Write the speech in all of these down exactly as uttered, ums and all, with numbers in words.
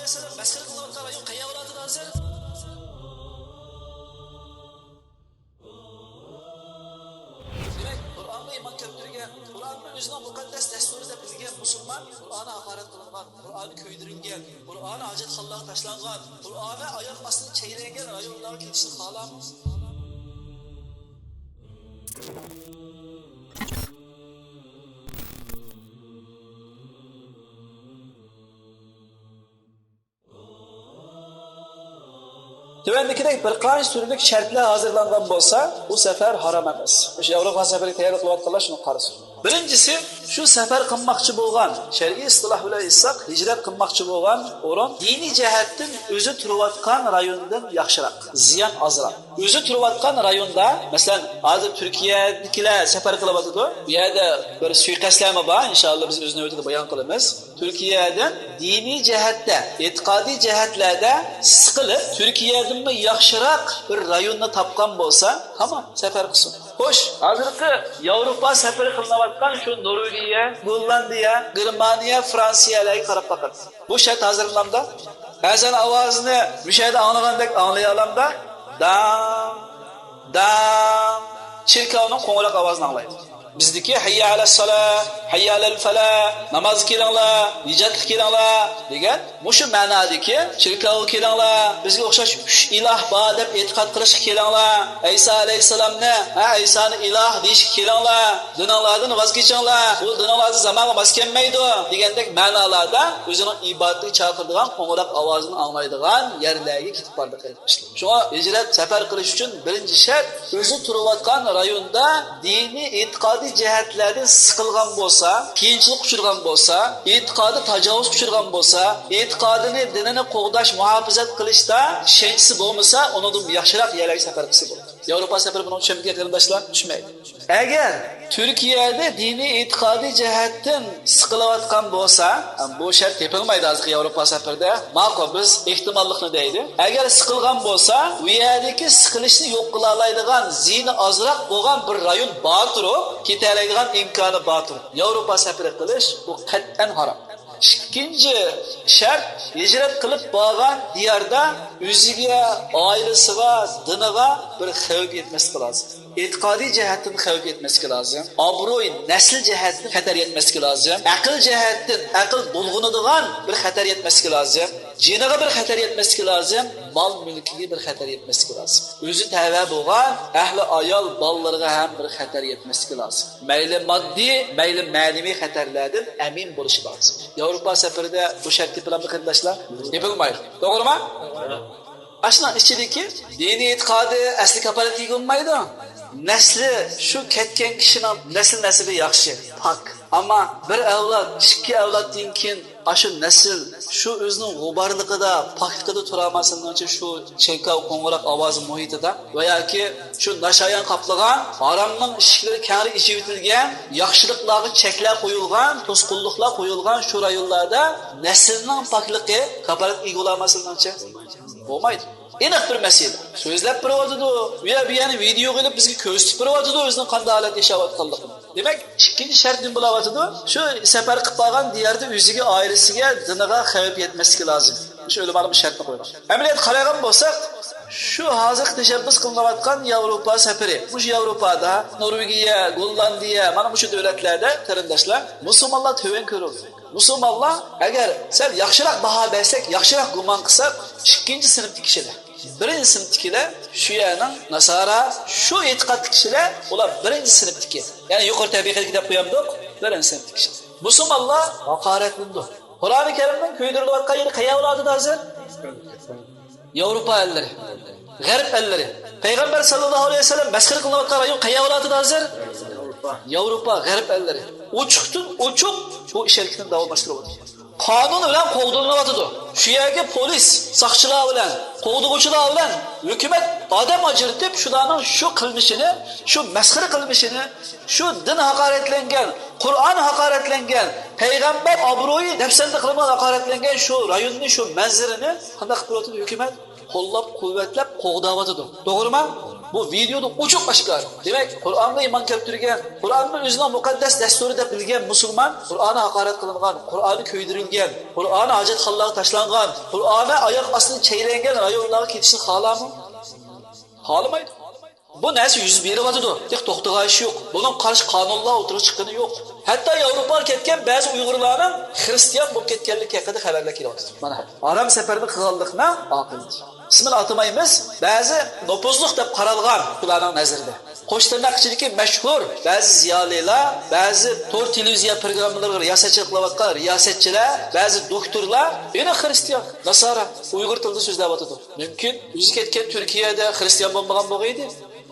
مەسخىرە قىلىنىۋاتقان رايون قەيەر بولۇۋاتىدۇ ھازىر؟ دېمەك، قۇرئانغا ئىمان كەلتۈرگەن، قۇرئاننى ئۆزىنىڭ مۇقەددەس دەستۇرى دەپ بىلگەن مۇسۇلمان قۇرئانى ھاقارەت قىلىنغان، قۇرئانى كۆيدۈرۈلگەن، قۇرئانى ھاجەتخانىلارغا تاشلانغان، قۇرئانى ئاياق ئاستىدا چەيرەيدىغان رايونلارغا كېتىشنى خالامدۇ؟ تۆۋەندىكىدەك بىر قانچە تۈرلۈك شەرتلەر ھازىرلانغان بولسا، بۇ سەپەر ھارام ئەمەس. مۇشۇ ياۋروپا سەپىرىگە تەييارلىق قىلىۋاتقانلار شۇنى قارىسۇن. بىرىنچىسى، شۇ سەپەر قىلماقچى بولغان، شەرئىي ئىستىلاھ بىلەن ئېيتساق، ھىجرەت قىلماقچى بولغان ئورۇن دىنىي جەھەتتىن ئۆزى تۇرۇۋاتقان رايوندىن ياخشىراق، زىيان ئازراق. ئۆزى تۇرۇۋاتقان رايوندا، مەسىلەن، ھازىر تۈركىيەدىكىلەر سەپەر قىلىۋاتىدۇ. بۇ يەردە بىر سۇيىقەستلەرمۇ بار، ئىنشائاللا بىز ئۆز نۆۋىتىدە بايان قىلىمىز. تۈركىيەدىن دىنىي جەھەتتە، ئېتىقادىي جەھەتلەردە سىقىلىپ، تۈركىيەدىنمۇ ياخشىراق بىر رايوننى تاپقان بولسا، تامام، سەپەر قىلسۇن. خوش، ھازىرقى ياۋروپا سەپىرى قىلىنىۋاتقان شۇ نورۋېگىيە، گوللاندىيە، گېرمانىيە، فرانسىيەلەرگە قاراپ باقىدۇ. بۇ شەرت ھازىرلامدا؟ ئەزان ئاۋازىنى مۇشۇ يەردە ئاڭلىغاندەك ئاڭلىيالامدا؟ داڭ، داڭ. چېركاۋنىڭ قوڭغۇراق ئاۋازىنى ئاڭلايدۇ. بىزدىكى «ھەييە ئەلەسسالا، ھەييە ئەلەل فەلا، نامازغا كېلىڭلار، نىجاتلىققا كېلىڭلار» دېگەن مۇشۇ مەنادىكى، «چېركاۋغا كېلىڭلار، بىزگە ئوخشاش ئۈچ ئىلاھ بار دەپ ئېتىقاد قىلىشقا كېلىڭلار، ئەيسا ئەلەيھىسسالامنى، ھە، ئەيسانى ئىلاھ دېيىشكە كېلىڭلار، دىنىڭلاردىن ۋاز كېچىڭلار، بۇ دىنىڭلاردا زامانغا ماس كەلمەيدۇ» دېگەندەك مەنالاردا ئۆزىنىڭ ئىبادىتىگە چاقىرىدىغان قوڭغۇراق ئاۋازىنى ئاڭلايدىغان يەرلەرگە كېتىپ باردى. شۇڭا ھىجرەت سەپەر قىلىش ئۈچۈن بىرىنچى شەرت، ئۆزى تۇرۇۋاتقان رايوندا دىنىي، ئېتىقادىي جەھەتلەردىن سىقىلغان بولسا، قىيىنچىلىققا ئۇچرىغان بولسا، ئېتىقادى تاجاۋۇزغا ئۇچرىغان بولسا، ئېتىقادىنى، دىنىنى قوغداش، مۇھاپىزەت قىلىشتا ئىشەنچىسى بولمىسا، ئۇنىڭدىن ياخشىراق يەرلەرگە سەپەر قىلسا بولىدۇ. ياۋروپا سەپىرى بۇنىڭغا چۈشەنمىدىكەن قېرىنداشلار، چۈشمەيدۇ. ئەگەر تۈركىيەدە دىنىي ئېتىقادىي جەھەتتىن سىقىلىۋاتقان بولسا، بۇ شەرت تېپىلمايدۇ ھازىرقى ياۋروپا سەپىرىدە. ماقۇل، بىز ئېھتىماللىقنى دەيلى. ئەگەر سىقىلغان بولسا، ئۇ يەردىكى سىقىلىشنى يوق قىلالايدىغان، زىيىنى ئازراق بولغان بىر رايون بار تۇرۇپ، كېتەلەيدىغان ئىمكانى بار تۇرۇپ، ياۋروپا سەپىرى قىلىش بۇ قەتئەن ھارام. ئىككىنچى شەرت، ھىجرەت قىلىپ بارغان دىياردا ئۆزىگە، ئائىلىسىغا، دىنىغا بىر خەۋپ يەتمەسلىكى لازىم. ئېتىقادىي جەھەتتىن خەۋپ يەتمەسلىكى لازىم. ئابرۇي، نەسىل جەھەتتىن خەتەر يەتمەسلىكى لازىم. ئەقىل جەھەتتىن، ئەقىل بۇلغىنىدىغان بىر خەتەر يەتمەسلىكى لازىم. جېنىغا بىر خەتەر يەتمەسلىكى لازىم. مال-مۈلكىگە بىر خەتەر يەتمەسلىكى لازىم. ئۆزى تەۋە بولغان ئەھلى ئايال بالىلىرىغا ھەم بىر خەتەر يەتمەسلىكى لازىم. مەيلى ماددىي، مەيلى مەنىۋى خەتەرلەردىن ئەمىن بولۇشى لازىم. ياۋروپا سەپىرىدە بۇ شەرت تېپىلامدۇ قېرىنداشلار؟ تېپىلمايدۇ. توغرىمۇ؟ ئاشۇنىڭ ئىچىدىكى دىنىي ئېتىقادى ئەسلى كاپالەتكە ئىگە بولمايدۇ. نەسلى، شۇ كەتكەن كىشىنىڭ نەسىل نەسىبى ياخشى، پاك. ئەمما بىر ئەۋلاد، ئىككى ئەۋلادتىن كېيىن ئاشۇ نەسىل شۇ ئۆزىنىڭ غۇبارلىقىدا، پاكلىقىدا تۇرالماسلىقىنىڭچە شۇ چېركاۋ قوڭغۇراق ئاۋازى مۇھىتىدا ۋە ياكى شۇ ناشايان قاپلىغان، ھارامنىڭ ئىشىكلىرى كەڭرى ئېچىۋېتىلگەن، ياخشىلىقلارغا چەكلەر قويۇلغان، توسقۇنلۇقلار قويۇلغان شۇ رايونلاردا نەسىلنىڭ پاكلىقى كاپالەتكە ئىگە بولالماسلىقىنىڭچە بولمايدۇ. ئېنىق بىر مەسىلە. سۆزلەپ بېرىۋاتىدۇ. ئۇ يەر، بۇ يەرنى ۋىدېئوغا ئېلىپ بىزگە كۆرسىتىپ بېرىۋاتىدۇ ئۆزىنىڭ قانداق ھالەتتە ياشاۋاتقانلىقىنى. دېمەك، ئىككىنچى شەرت نېمە بولاۋاتىدۇ؟ شۇ سەپەر قىلىپ بارغان دىياردا ئۆزىگە، ئائىلىسىگە، دىنىغا خەۋپ يەتمەسلىكى لازىم. شۇ ئۆلىمالار بۇ شەرتنى قويغان. ئەمەلىيەتتە قارايدىغان بولساق، شۇ ھازىرقى تەشەببۇس قىلىنىۋاتقان ياۋروپا سەپىرى، مۇشۇ ياۋروپادا، نورۋېگىيە، گوللاندىيە، مانا مۇشۇ دۆلەتلەردە، قېرىنداشلار، مۇسۇلمانلار تۆۋەن كۆرۈلدى. مۇسۇلمانلار، ئەگەر سەل ياخشىراق باھا بەرسەك، ياخشىراق گۇمان قىلساق، ئىككىنچى سىنىپتىكى كىشىلەر، بىرىنچى سىنىپتىكىلەر، شۇ يەرنىڭ ناسارا، شۇ ئېتىقادتىكى كىشىلەر، ئۇلار بىرىنچى سىنىپتىكى، يەنى يۇقىرى تەبىقىدىكى دەپ قويامدۇق، بىرىنچى سىنىپتىكى كىشىلەر. مۇسۇلمانلار ھاقارەتلىنىدۇ. قۇرئانى كەرىمنىڭ كۆيدۈرۈلۈۋاتقان يېرى قەيەر بولۇۋاتىدۇ ھازىر؟ ياۋروپا ئەللىرى، غەرب ئەللىرى. پەيغەمبەر ساللاللاھۇ ئەلەيھى ۋەسەللەم مەسخىرە قىلىنىۋاتقان رايون قەيەر بولۇۋاتىدۇ ھازىر؟ ياۋروپا، غەرب ئەللىرى. ئوچۇقتىن ئوچۇق بۇ ئىش ھەرىكىتىنى داۋاملاشتۇرۇۋاتىدۇ. قانۇن بىلەن قوغدىلىنىۋاتىدۇ. شۇ يەرگە پولىس، ساقچىلار بىلەن، قوغدىغۇچىلار بىلەن ھۆكۈمەت ئادەم ئاجرىتىپ، شۇلارنىڭ شۇ قىلمىشىنى، شۇ مەسخىرە قىلمىشىنى، شۇ دىن ھاقارەتلەنگەن، قۇرئان ھاقارەتلەنگەن، پەيغەمبەر ئابرۇيى دەپسەندە قىلىنغان، ھاقارەتلەنگەن شۇ رايوننى، شۇ مەنزىرىنى قانداق قىلىپ تۇرۇۋاتىدۇ؟ ھۆكۈمەت قوللاپ قۇۋۋەتلەپ قوغداۋاتىدۇ. توغرىمۇ؟ بۇ ۋىدېيودا ئوچۇق ئاشكارا. دېمەك، قۇرئانغا ئىمان كەلتۈرگەن، قۇرئاننى ئۆزىنىڭ مۇقەددەس دەستۇرى دەپ بىلگەن مۇسۇلمان قۇرئانى ھاقارەت قىلىنغان، قۇرئانى كۆيدۈرۈلگەن، قۇرئانى ھاجەتخانىلارغا تاشلانغان، قۇرئانى ئاياق ئاستىدا چەيلەنگەن رايونلارغا كېتىشنى خالامۇ؟ خالىمايدۇ. بۇ نەرسە يۈز بېرىۋاتىدۇ. تېخى توختىغان ئىش يوق. بۇنىڭغا قارشى قانۇنلار ئوتتۇرىغا چىققىنى يوق. ھەتتا ياۋروپاغا كەتكەن بەزى ئۇيغۇرلارنىڭ خىرىستىيان بولۇپ كەتكەنلىكى ھەققىدە خەۋەرلەر كېلىۋاتىدۇ. مانا، ھارام سەپەرنى قىلغانلىقنىڭ ئاقىۋىتى. ئىسمىنى ئاتىمايمىز، بەزى نوپۇزلۇق دەپ قارالغان، ئۇلارنىڭ نەزىرىدە قوش تىرناق ئىچىدىكى مەشھۇر بەزى زىيالىيلار، بەزى تور تېلېۋىزىيە پروگراممىلىرىغا رىياسەتچىلىك قىلىۋاتقان رىياسەتچىلەر، بەزى دوكتورلار يەنە خىرىستىيان، ناسارا، ئۇيغۇر تىلىدا سۆزلەۋاتىدۇ. مۇمكىن، ئۆزى كەتكەن تۈركىيەدە خىرىستىيان بولمىغان بولغىيدى.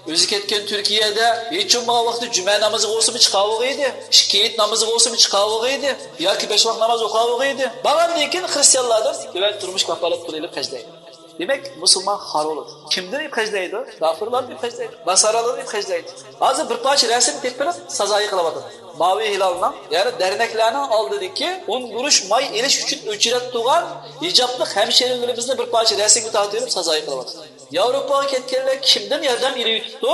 ئۆزى كەتكەن تۈركىيەدە ھېچ بولمىغان ۋاقىتتا جۈمە نامىزىغا بولسىمۇ چىقاۋالغىيدى. ئىككى ھېيت نامىزىغا بولسىمۇ چىقاۋالغىيدى. ياكى بەش ۋاق ناماز ئوقۇۋالغىيدى. بارغاندىن كېيىن خىرىستىيانلاردىن تۆۋەن تۇرمۇش كاپالەت پۇلى ئېلىپ خەجلەيدۇ. دېمەك، مۇسۇلمان خار بولىدۇ. كىمدىن ئېلىپ خەجلەيدۇ؟ كاپىرلاردىن ئېلىپ خەجلەيدۇ. ناسارالاردىن ئېلىپ خەجلەيدۇ. ھازىر بىر پارچە رەسىم تېپىپ سازايى قىلىۋاتىدۇ. ماۋى ھىلالنىڭ، يەنى دەرنەكلەرنىڭ ئالدىدىكى ئون قۇرۇش ماي ئېلىش ئۈچۈن ئۆچرەتتۇرغان ھىجابلىق ھەمشىرىلىرىمىزنى بىر پارچە رەسىمگە تارتىۋېلىپ سازايى قىلىۋاتىدۇ. ياۋروپاغا كەتكەنلەر كىمدىن ياردەم ئېلىۋېتىپتۇ؟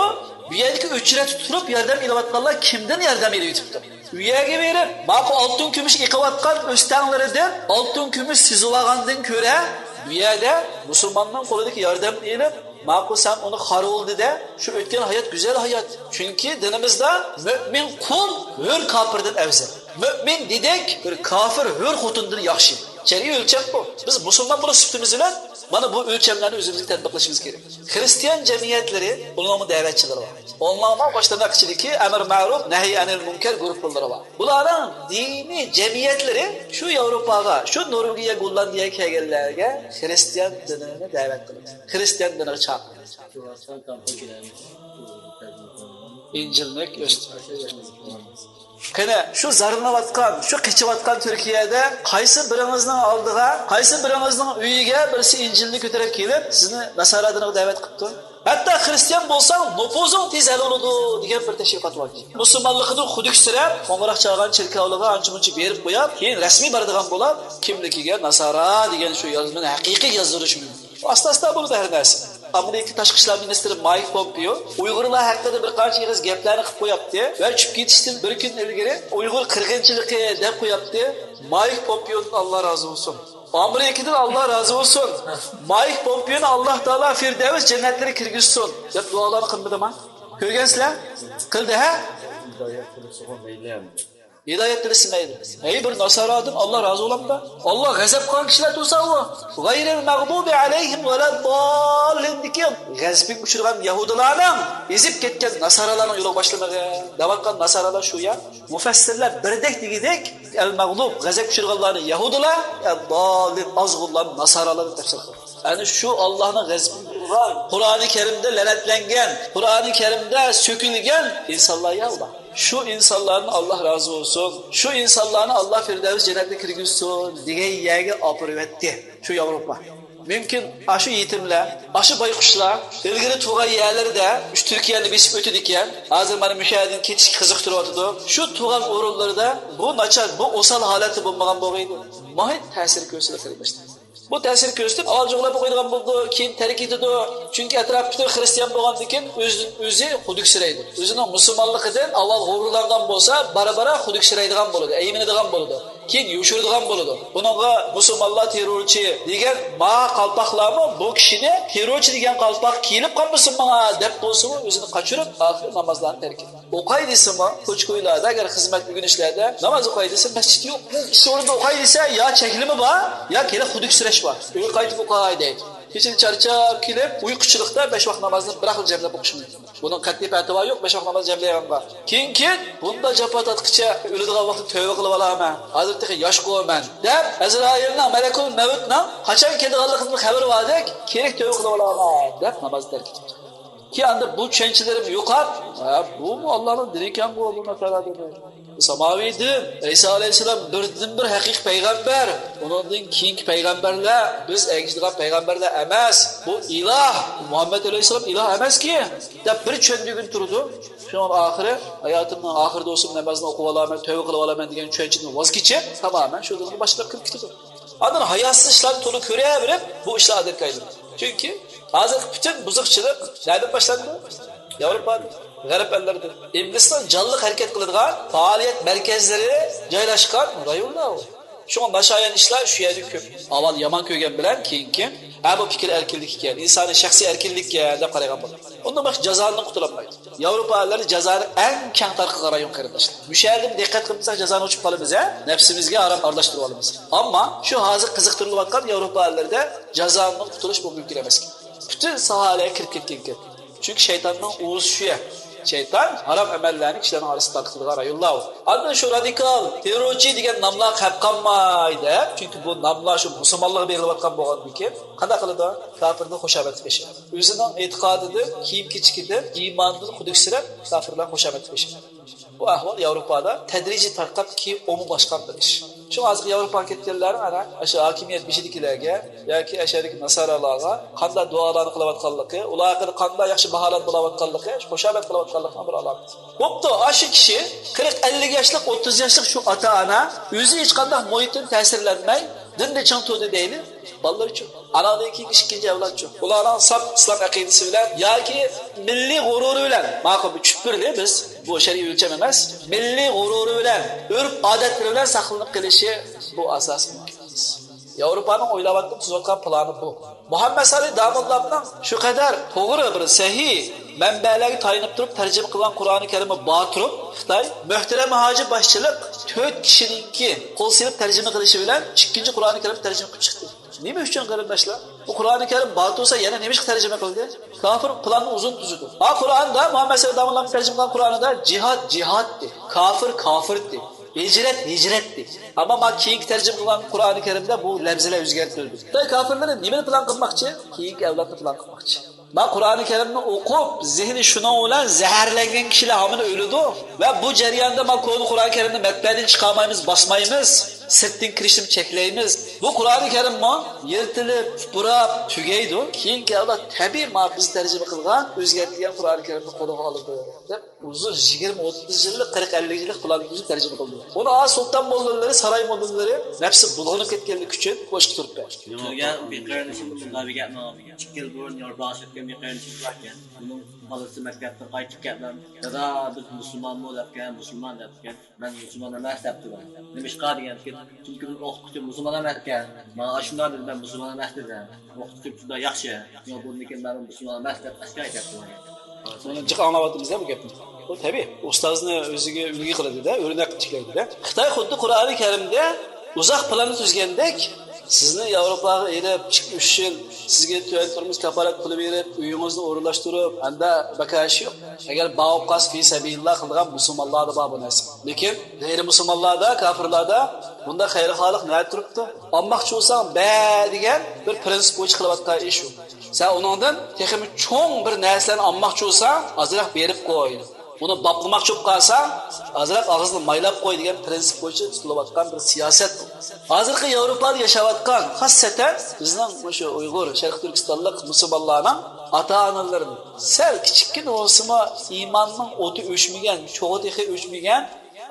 بۇ يەردىكى ئۆچرەتتە تۇرۇپ ياردەم ئېلىۋاتقانلار كىمدىن ياردەم ئېلىۋېتىپتۇ؟ ئۇ يەرگە بېرىپ، ماقۇ ئالتۇن كۈمۈش ئېقىۋاتقان ئۆستەڭلىرىدىن ئالتۇن كۈمۈش سېزىۋالغاندىن كۆرە، بۇ يەردە مۇسۇلماننىڭ قولىدىكى ياردەمنى ئېلىپ، ماقۇ سەن ئۇنى خارىۋالدى دە، شۇ ئۆتكەن ھايات گۈزەل ھايات. چۈنكى دىنىمىزدا مۆمىن قۇل ھۆر كاپىردىن ئەۋزەل. مۆمىن دېدەك بىر كاپىر ھۆر خوتۇندىن ياخشى. شەرئىي ئۆلچەم بۇ. بىز مۇسۇلمان بولۇش سۈپىتىمىز بىلەن مانا بۇ ئۆلچەملەرنى ئۆزىمىزگە تەتبىقلىشىمىز كېرەك. خىرىستىيان جەمئىيەتلىرى، ئۇنىڭمۇ دەۋەتچىلىرى بار. ئۇنىڭمۇ باشلىرىنىڭ ئىچىدىكى ئەمر مەرۇف، نەھي ئەنىل مۇنكەر گۇرۇپپىلىرى بار. بۇلارنىڭ دىنىي جەمئىيەتلىرى شۇ ياۋروپاغا، شۇ نورۋېگىيە، گوللاندىيەگە كەلگەنلەرگە خىرىستىيان دىنىنى دەۋەت قىلىدۇ. خىرىستىيان دىنىغا چاقىرىدۇ. ئىنجىلنى ئۆستۈرۈپ. قېنى، شۇ زارلىنىۋاتقان، شۇ قېچىۋاتقان تۈركىيەدە قايسى بىرىڭىزنىڭ ئالدىغا، قايسى بىرىڭىزنىڭ ئۆيىگە بىرسى ئىنجىلنى كۆتۈرۈپ كېلىپ، سىزنى ناسارا دىنىغا دەۋەت قىپتۇ؟ ھەتتا خىرىستىيان بولساڭ، نوپۇزۇڭ تېز ھەل بولىدۇ دېگەن بىر تەشۋىقات بار. مۇسۇلمانلىقىدىن خۇدۈكسىرەپ، قوڭغۇراق چالغان چېركاۋلىغا ئانچە-مۇنچە بېرىپ قويۇپ، كېيىن رەسمىي بارىدىغان بولۇپ، كىملىكىگە ناسارا دېگەن شۇ يازمىنى ھەقىقىي يازدۇرۇش مۇمكىن. ئاستا-ئاستا بولىدۇ ھەر نەرسە. ئامېرىكا تاشقى ئىشلار مىنىستىرى مايك پومپېيو ئۇيغۇرلار ھەققىدە بىر قانچە ئېغىز گەپلەرنى قىلىپ قوياتتى ۋە چۈشۈپ كېتىشتىن بىر كۈن ئىلگىرى ئۇيغۇر قىرغىنچىلىقى دەپ قوياتتى. مايك پومپېيودىن ئاللا رازى بولسۇن. ئامېرىكىدىن ئاللا رازى بولسۇن. مايك پومپېيونى ئاللا تائالا فىردەۋس جەننەتلىرىگە كىرگۈزسۇن دەپ دۇئالارنى قىلمىدىما؟ كۆرگەنسىلەر؟ قىلدى، ھە؟ ھىدايەت تىلىسىمەيدۇ. ھەي، بىر ناسارادىن ئاللا رازى بولامدا؟ ئاللا غەزەپ قىلغان كىشىلەر تۇرسا ئۇ، غەيرىل مەغدۇبى ئەلەيھىم ۋەلەدداللىندىكى غەزىپىگە ئۇچرىغان يەھۇدىيلارنىڭ ئېزىپ كەتكەن ناسارالارنىڭ يولىغا باشلىمىغىن دەۋاتقان ناسارالار شۇ يا. مۇفەسسىرلەر بىردەك دېگۈدەك، ئەل مەغلۇب، غەزەپكە ئۇچرىغانلارنى يەھۇدىيلار، ئەدداللىن، ئازغۇنلار، ناسارالار دەپ تەپسىر قىلغان. ئەنە شۇ ئاللانىڭ غەزىپىگە ئۇچرىغان، قۇرئانى كەرىمدە لەنەتلەنگەن، قۇرئانى كەرىمدە سۆكۈلگەن ئىنسانلار يا ئۇلار. شۇ ئىنسانلاردىن ئاللا رازى بولسۇن، شۇ ئىنسانلارنى ئاللا فىردەۋس جەننەتكە كىرگۈزسۇن دېگەن يەرگە ئاپىرىۋەتتى شۇ ياۋروپا. مۇمكىن، ئاشۇ يېتىملەر، ئاشۇ بايقۇشلار ئىلگىرى تۇرغان يەرلىرىدە شۇ تۈركىيەنى بېسىپ ئۆتىدىكەن، ھازىر مانا مۇشۇ يەردىن كېتىشكە قىزىقتۇرۇۋاتىدۇ. شۇ تۇرغان ئورۇنلىرىدا بۇ ناچار، بۇ ئوسال ھالەتتە بولمىغان بولغىيدى. مۇھىت تەسىر كۆرسىتىدۇ قېرىنداشلار. بۇ تەسىر كۆرسىتىپ، ئاۋۋال جۇغلاپ ئوقۇيدىغان بولىدۇ، كېيىن تەرك ئېتىدۇ. چۈنكى ئەتراپى پۈتۈن خىرىستىيان بولغاندىن كېيىن ئۆزىدىن ئۆزى خۇدۈكسىرەيدۇ. ئۆزىنىڭ مۇسۇلمانلىقىدىن ئاۋۋال غۇرۇرلانغان بولسا، بارا-بارا خۇدۈكسىرەيدىغان بولىدۇ، ئەيمىنىدىغان بولىدۇ. كېيىن يوشۇرىدىغان بولىدۇ. بۇنىڭغا مۇسۇلمانلار تېررورچى دېگەن ما قالپاقلارمۇ بۇ كىشىنى تېررورچى دېگەن قالپاق كىيىلىپ قالمىسۇن ماڭا دەپ بولسىمۇ ئۆزىنى قاچۇرۇپ، ئاخىرى نامازلارنى تەرك ئېتىدۇ. ئوقاي دېسىمۇ، كوچا-كويلاردا، ئەگەر خىزمەت ئۆگىنىشلەردە ناماز ئوقاي دېسە، مەسچىت يوق. ئىش ئورنىدا ئوقاي دېسە، يا چەكلىمە بار، يا كېلە خۇدۈكسىرەش بار. ئۆيگە قايتىپ ئوقاي دەيدۇ. كېچىدە چارچاپ كېلىپ، ئۇيقۇچىلىقتا بەش ۋاق نامازنى بىر خىل جەملەپ ئوقۇش مۇمكىن. بۇنىڭ قەتئىي پەتىۋا يوق، بەش ۋاق ناماز جەملەيدىغانغا. كېيىن، كېيىن بۇنداق جاپا تارتقىچە ئۆلىدىغان ۋاقىتتا تۆۋە قىلىۋالامەن. ھازىر تېخى ياشقۇ مەن، دەپ، ئەزرائىلنىڭ، مەلەكۇل مەۋتنىڭ قاچان كېلىدىغانلىقىدىن خەۋىرى باردەك، كېرەك تۆۋە قىلىۋالامەن، دەپ نامازنى تەرك ئېتىپتۇ. كېيىن ئاندا بۇ چۈشەنچىلىرىم يوقاپ، ھە، بۇمۇ ئاللانىڭ دىنى ئىكەنغۇ، بۇ ناسارا دىنى. ساماۋىي دىن، ئەيسا ئەلەيھىسسالام بىردىنبىر ھەقىقىي پەيغەمبەر، ئۇنىڭدىن كېيىنكى پەيغەمبەرلەر بىز ئەگىشىدىغان پەيغەمبەرلەر ئەمەس، بۇ ئىلاھ، مۇھەممەد ئەلەيھىسسالام ئىلاھ ئەمەسكى، دەپ بىر چۈشەندۈرگىنى تۇرىدۇ. شۇنىڭ ئاخىرى، ھاياتىمنىڭ ئاخىرىدا بولسىمۇ نامازنى ئوقۇۋالامەن، تۆۋە قىلىۋالامەن دېگەن چۈشەنچىدىن ۋاز كېچىپ، تامامەن شۇ دىنغا باشلاپ كىرىپ كېتىدۇ. ئاندىن ھاياسىز ئىشلارنى تولا كۆرەۋېرىپ، بۇ ئىشلار ئادەتكە ئايلىنىدۇ. چۈنكى ھازىرقى پۈتۈن بۇزۇقچىلىق نەدىن باشلاندى؟ ياۋروپادا، غەرب ئەللىرىدە. ئىبلىسنىڭ جانلىق ھەرىكەت قىلىدىغان پائالىيەت مەركەزلىرى جايلاشقان رايونلار ئۇ. شۇڭا ناشايان ئىشلار شۇ يەردە كۆپ. ئاۋۋال يامان كۆرگەن بىلەن كېيىن كېيىن، ھە، بۇ پىكىر ئەركىنلىككەن، ئىنسانىي شەخسىي ئەركىنلىككەن دەپ قارايدىغان بولىدۇ. ئۇندىن باشقا جازادىن قۇتۇلالمايدۇ. ياۋروپا ئەللىرى جازانى ئەڭ كەڭ تارقىغان رايون، قېرىنداشلار. مۇشۇ يەردىمۇ دىققەت قىلمىساق جازانى ئۇچۇپ قالىمىز، ھە؟ نەپسىمىزگە ھارام ئارىلاشتۇرۇۋالىمىز. ئەمما شۇ ھازىر قىزىقتۇرۇلۇۋاتقان ياۋروپا ئەللىرىدە جازادىن قۇتۇلۇش بۇ مۇمكىن ئەمەسكەن. پۈتۈن ساھەلەرگە كىرىپ كەتكەن گەپ. چۈنكى شەيتاننىڭ ئۇۋىسى شۇ يەر. شەيتان ھارام ئەمەللەرنى كىشىلەرنىڭ ئارىسىدا تارقىتىدىغان رايونلار ئۇ. ئاندىن شۇ رادىكال، تېررورچى دېگەن ناملارغا قەپ قالماي دەپ، چۈنكى بۇ ناملار شۇ مۇسۇلمانلارغا بېرىلىۋاتقان بولغاندىكىن، قانداق قىلىدۇ؟ كاپىرنى خۇشامەتلەپ ياشايدۇ. ئۆزىنىڭ ئېتىقادىدىن، كىيىم-كېچىكىدىن، ئىمانىدىن قۇدۇقسىرەپ، كاپىرلارنى خۇشامەتلەپ ياشايدۇ. بۇ ئەھۋال ياۋروپادا تەدرىجىي تارقاپ، كېيىن ئومۇملاشقان بىر ئىش. شۇڭا ھازىرقى ياۋروپاغا كەتكەنلەرنىڭ ئەنە ئاشۇ ھاكىمىيەت بېشىدىكىلەرگە ياكى ئەشەدىكى ناسارالارغا قانداق دۇئالارنى قىلىۋاتقانلىقى، ئۇلار ھەققىدە قانداق ياخشى باھالارنى بېرىۋاتقانلىقى، خۇشامەت قىلىۋاتقانلىقىنىڭ بىر ئالامىتى. بوپتۇ، ئاشۇ كىشى، قىرىق، ئەللىك ياشلىق، ئوتتۇز ياشلىق شۇ ئاتا-ئانا ئۆزى ھېچقانداق مۇھىتتىن تەسىرلەنمەي، دىندا چىڭ تۇردى دەيلى، بالىلىرىچۇ؟ ئاناندىن كېيىنكى ئىككىنچى ئەۋلادچۇ؟ ئۇلارنىڭ ساپ ئىسلام ئەقىدىسى بىلەن ياكى مىللىي غۇرۇرى بىلەن، ماقۇل، بىر چۈشۈپ بېرىلى، بىز بۇ شەرئىي ئۆلچەم ئەمەس، مىللىي غۇرۇرى بىلەن، ئۆرپ-ئادەتلىرى بىلەن ساقلىنىپ قېلىشى، بۇ ئاساسىي مۇمكىن ئەمەس. ياۋروپانىڭ ئويلاۋاتقان، تۈزۈۋاتقان پىلانى بۇ. مۇھەممەد سالىھ داموللامنىڭ شۇ قەدەر توغرا، بىر سەھىھ مەنبەلەرگە تايىنىپ تۇرۇپ تەرجىمە قىلغان قۇرئانى كەرىمى بار تۇرۇپ، خىتاي مۆھتەرەم ھاجى باشچىلىق تۆت كىشىنىڭكى قول سېلىپ تەرجىمە قىلىشى بىلەن ئىككىنچى قۇرئانى كەرىم تەرجىمە قىلىپ چىقتى. نېمە ئۈچۈن، قېرىنداشلار؟ بۇ قۇرئانى كەرىم بار تۇرسا يەنە نېمە ئىشقا تەرجىمە قىلدى؟ كاپىر پىلاننى ئۇزۇن تۈزىدۇ. ھا، قۇرئاندا، مۇھەممەد سەئىد داموللام تەرجىمە قىلغان قۇرئانىدا جىھاد جىھادتى، كافىر كافىرتى، ھىجرەت ھىجرەتتى. ئەمما ما كېيىنكى تەرجىمە قىلغان قۇرئانى كەرىمدە بۇ لەپزىلەر ئۆزگەرتىلدى. خىتاي كاپىرلىرى نېمىنى پىلان قىلماقچى؟ كېيىنكى ئەۋلادنى پىلان قىلماقچى. ما قۇرئانى كەرىمنى ئوقۇپ، زېھنى شۇنىڭ بىلەن زەھەرلەنگەن كىشىلەر ھامان ئۆلىدۇ. ۋە بۇ جەرياندا ما كونا قۇرئانى كەرىمنى مەتبەئەدىن چىقارمايمىز، باسمايمىز، سىرتتىن كىرىشنى چەكلەيمىز. بۇ قۇرئانى كەرىممۇ يىرتىلىپ، پۇراپ تۈگەيدۇ. كېيىنكى ئەۋلاد تەبىئىي ما بىز تەرجىمە قىلغان، ئۆزگەرتىلگەن قۇرئانى كەرىمنى قولىغا ئالىدۇ، دەپ ئۇزۇن يىگىرمە، ئوتتۇز يىللىق، قىرىق، ئەللىك يىللىق پىلان تۈزۈپ تەرجىمە قىلدى. ئۇنى ئا سۇلتان موللىلىرى، ساراي موللىلىرى نەپسى بۇلغىنىپ كەتكەنلىكى ئۈچۈن بۇ ئىشقا تۇرۇپ كەتتى. تۈنۈگۈن بىر قېرىندىشىم مۇنداق بىر گەپنى ئاڭلىدىم. ئىككى يىل بۇرۇن ياۋروپاغا چىققان بىر قېرىندىشىمىز باركەن. ئۇنىڭ بالىسى مەكتەپتىن قايتىپ كەپ، دادا، بىز مۇسۇلمانمۇ دەپكەن، مۇسۇلمان دەپكەن. مەن مۇسۇلمان ئەمەس دەپتىمەن. نېمىشقا دېگەنتىكىن، چۈنكى بىز ئوقۇتقۇچى مۇسۇلمان ئەمەسكەن. ماڭا ئاشۇنداق دېدى، مەن مۇسۇلمان ئەمەس دېدىم. ئوقۇتقۇچىم شۇنداق ياخشى. شۇڭا بۇندىن كېيىن مەن مۇسۇلمان ئەمەس دەپ ئاشكارا ئېيتاتتىم. بۇنى جىق ئاڭلاۋاتىمىز-دە بۇ گەپنى. بۇ تەبىئىي. ئۇستازنى ئۆزىگە ئۈلگە قىلىدۇ-دە، ئۆرنەك قىلىپ تىكلەيدۇ-دە. خىتاي خۇددى قۇرئانى كەرىمدە ئۇزاق پىلاننى تۈزگەندەك، سىزنى ياۋروپاغا ئېلىپ، ئىككى، ئۈچ يىل سىزگە تۆۋەن تۇرمۇش كاپالەت پۇلى بېرىپ، ئۆيىڭىزنى ئورۇنلاشتۇرۇپ، ھەمدە بەكاشى يوق. ئەگەر بار بولۇپ قالسا، پى سەبىلىللا قىلىدىغان مۇسۇلمانلاردا بار بۇ نەرسە. لېكىن غەيرىي مۇسۇلمانلاردا، كاپىرلاردا بۇنداق خەير-خاھلىق نەدە تۇرۇپتۇ؟ ئالماقچى بولساڭ، بە دېگەن بىر پىرىنسىپ بويىچە قىلىۋاتقان ئىش ئۇ. سەن ئۇنىڭدىن تېخىمۇ چوڭ بىر نەرسىلەرنى ئالماقچى بولساڭ، ئازراق بېرىپ قوي. ئۇنى باپلىماقچى بولۇپ قالساڭ، ئازراق ئاغزىنى مايلاپ قوي دېگەن پىرىنسىپ بويىچە تۇتۇلۇۋاتقان بىر سىياسەت بۇ. ھازىرقى ياۋروپادا ياشاۋاتقان، خاسسەتەن بىزنىڭ مۇشۇ ئۇيغۇر، شەرقىي تۈركىستانلىق مۇسۇلمانلارنىڭ ئاتا-ئانىلىرىنى سەل كىچىككىنە بولسىمۇ ئىماننىڭ ئوتى ئۆچمىگەن، چوغى تېخى ئۆچمىگەن،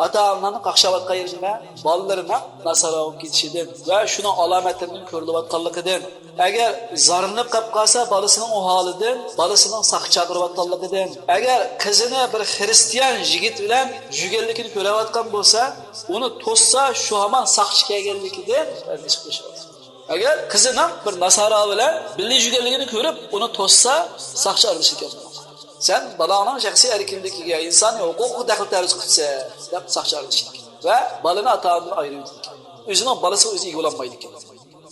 ئاتا-ئانىلارنىڭ قاقشاۋاتقان يېرىدە بالىلىرىنىڭ ناسارا بولۇپ كېتىشىدىن ۋە شۇنىڭ ئالامەتلىرىنىڭ كۆرۈلۈۋاتقانلىقىدىن، ئەگەر زارلىنىپ قېلىپ قالسا بالىسىنىڭ ئۇ ھالىدىن، بالىسىنىڭ ساقچى چاقىرىۋاتقانلىقىدىن، ئەگەر قىزىنى بىر خىرىستىيان يىگىت بىلەن يۈرگەنلىكىنى كۆرۈۋاتقان بولسا، ئۇنى توسسا شۇ ھامان ساقچى كەلگەنلىكىدىن ئەندىشە قىلىشىۋاتىدۇ. ئەگەر قىزىنىڭ بىر ناسارا بىلەن بىللە يۈرگەنلىكىنى كۆرۈپ، ئۇنى توسسا ساقچى ئارىلىشىدىكەن. سەن بالاڭنىڭ شەخسىي ئەركىنلىكىگە، ئىنسانىي ھوقۇقىغا دەخلى تەرۇز قىپسەن، دەپ ساقچى ئارىلىشىدىكەن. ۋە بالىنى ئاتا-ئانىدىن ئايرىۋېتىدىكەن. ئۆزىنىڭ بالىسىغا ئۆزى ئىگە بولالمايدىكەن.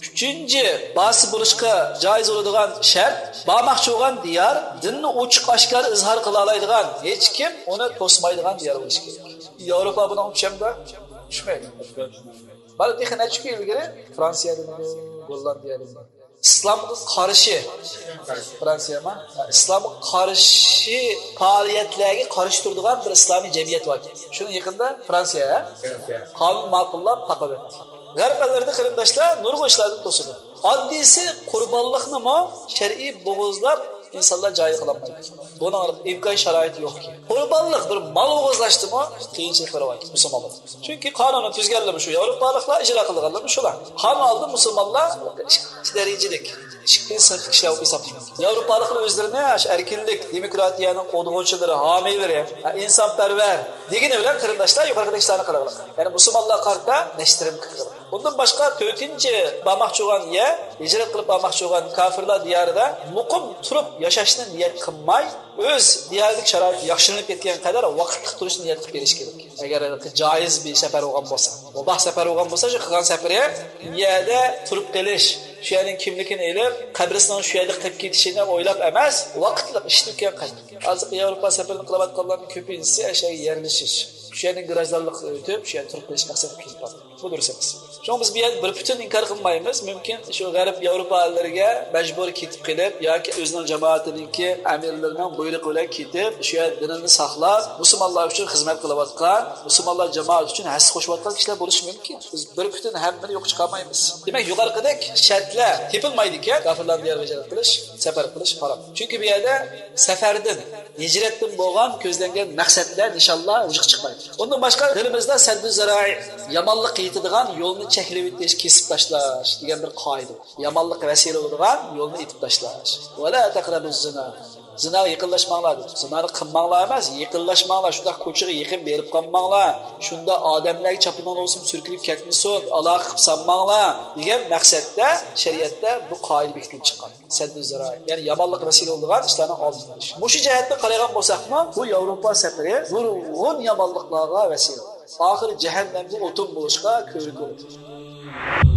ئۈچىنچى، باسى بولۇشقا جايىز بولىدىغان شەرت، بارماقچى بولغان دىيار دىننى ئوچۇق-ئاشكارا ئىزھار قىلالايدىغان، ھېچكىم ئۇنى توسمايدىغان دىيار بولۇشى كېرەك. ياۋروپا بۇنىڭغا چۈشەمدۇ؟ چۈشمەيدۇ. مانا تېخى نەچچە كۈن ئىلگىرى فرانسىيەدىمۇ، گوللاندىيەدىمۇ ئىسلامغا قارشى، فرانسىيەما؟ ئىسلامغا قارشى پائالىيەتلەرگە قارشى تۇرىدىغان بىر ئىسلامىي جەمئىيەت بار ئىكەن. شۇنى يېقىندا فرانسىيە، ھە؟ قانۇن ماقۇللاپ تاقىۋەتتى. غەرب ئەللىرىدە قېرىنداشلار نۇرغۇن ئىشلاردىن توسىدۇ. ئاددىيسى قۇربانلىقنىمۇ شەرئىي بوغۇزلاپ، ئىنسانلار جاھىل قىلالمايدۇ. بۇنىڭ ئىمكان شارائىتى يوقكەن. قۇربانلىق بىر مال ئوغۇزلاشتىمۇ قىيىنچىلىق بار مۇسۇلمانلاردا. چۈنكى قانۇننى تۈزگەنلىرىمۇ شۇ، ياۋروپالىقلار ئىجرا قىلغانلىرىمۇ شۇلار. ھامان ئالدى مۇسۇلمانلار ئىككىنچى دەرىجىلىك، ئىككىنچى سىنىپلىق كىشىلەر بولۇپ ھېسابلىنىدۇ. ياۋروپالىقلار ئۆزلىرىنى ئاشۇ ئەركىنلىك، دېموكراتىيەنىڭ قوغدىغۇچىلىرى، ھامىيلىرى، ئىنسانپەرۋەر دېگىنى بىلەن قېرىنداشلار يۇقىرىقىدەك ئىشلارنى قىلغىلى. يەنى مۇسۇلمانلارغا قارىتا نەشتىرىم قىلغىلى. ئۇندىن باشقا تۆتىنچى بارماقچى بولغان يەر، ھىجرەت قىلىپ بارماقچى بولغان كاپىرلار دىيارىدا مۇقىم تۇرۇپ ياشاشنى نىيەت قىلماي، ئۆز دىيارىدىكى شارائىت ياخشىلىنىپ كەتكەن قەدەر ۋاقىتلىق تۇرۇشنى نىيەت قىلىپ بېرىش كېرەك. ئەگەر جايىز بىر سەپەر بولغان بولسا، مۇباھ سەپەر بولغان بولسا، شۇ قىلغان سەپىرى يەردە تۇرۇپ قېلىش، شۇ يەرنىڭ كىملىكىنى ئېلىپ، قەبرىسىنىڭ شۇ يەردە قېلىپ كېتىشىنى ئويلاپ ئەمەس، ۋاقىتلىق ئىشتىن كەلگەن قەدەر. ھازىرقى ياۋروپا سەپىرىنى قىلىۋاتقانلارنىڭ كۆپىنچىسى ئەشەگە يەرلىشىش، شۇ يەردىن گراژدانلىققا ئۆتۈپ، شۇ يەردە تۇرۇپ قېلىش مەقسەتكە كېلىپ بارىدۇ. بۇ دۇرۇس ئەمەس. شۇڭا بىز بۇ يەردە بىر پۈتۈن ئىنكار قىلمايمىز. مۇمكىن، شۇ غەرب ياۋروپا ئەللىرىگە مەجبۇر كېتىپ قېلىپ ياكى ئۆزىنىڭ جامائىتىنىڭكى ئەمىرلىرىنىڭ بۇيرۇقى بىلەن كېتىپ، شۇ يەردە دىنىنى ساقلاپ، مۇسۇلمانلار ئۈچۈن خىزمەت قىلىۋاتقان، مۇسۇلمانلار جامائىتى ئۈچۈن ھەسسە قوشۇۋاتقان كىشىلەر بولۇشى مۇمكىن. بىز بىر پۈتۈن ھەممىنى يوققا چىقارمايمىز. دېمەك، يۇقىرىقىدەك شەرتلەر تېپىلمايدىكەن، كاپىرلارنىڭ دىيارىغا ھىجرەت قىلىش، سەپەر قىلىش ھارام. چۈنكى بۇ يەردە سەپەردىن، ھىجرەتتىن بولغان كۆزلەنگەن مەقسەتلەر، نىشانلار ۋۇجۇدقا چىقمايدۇ. ئۇندىن باشقا دىنىمىزدا سەددۇ زەرائى، يامانلىققا يېتىدىغان يولنى چەكلىۋېتىش، كېسىپ تاشلاش دېگەن بىر قائىدە بار. يامانلىققا ۋەسىلە بولىدىغان يولنى ئېتىپ تاشلاش. ۋەلا تەقرەبۇز زىنا. زىناغا يېقىنلاشماڭلار دېدى. زىنانى قىلماڭلار ئەمەس، يېقىنلاشماڭلار. شۇنداق كوچىغا يېقىن بېرىپ قالماڭلار. شۇنداق ئادەملەرگە چاپىنىڭ ئورىسىدىن سۈركىلىپ كەتمىسۇن، ئالاقە قىلىپ سالماڭلار دېگەن مەقسەتتە شەرىئەتتە بۇ قائىدە بېكىتىلىپ چىققان. سەددۇ زىرائە، يەنى يامانلىققا ۋەسىلە بولىدىغان ئىشلارنىڭ ئالدىنى ئېلىش. مۇشۇ جەھەتتىن قارايدىغان بولساقمۇ، بۇ ياۋروپا سەپىرى نۇرغۇن يامانلىقلارغا ۋەسىلە. ئاخىرى جەھەننەمگە ئوتۇن بولۇشقا كۆۋرۈك بولىدۇ.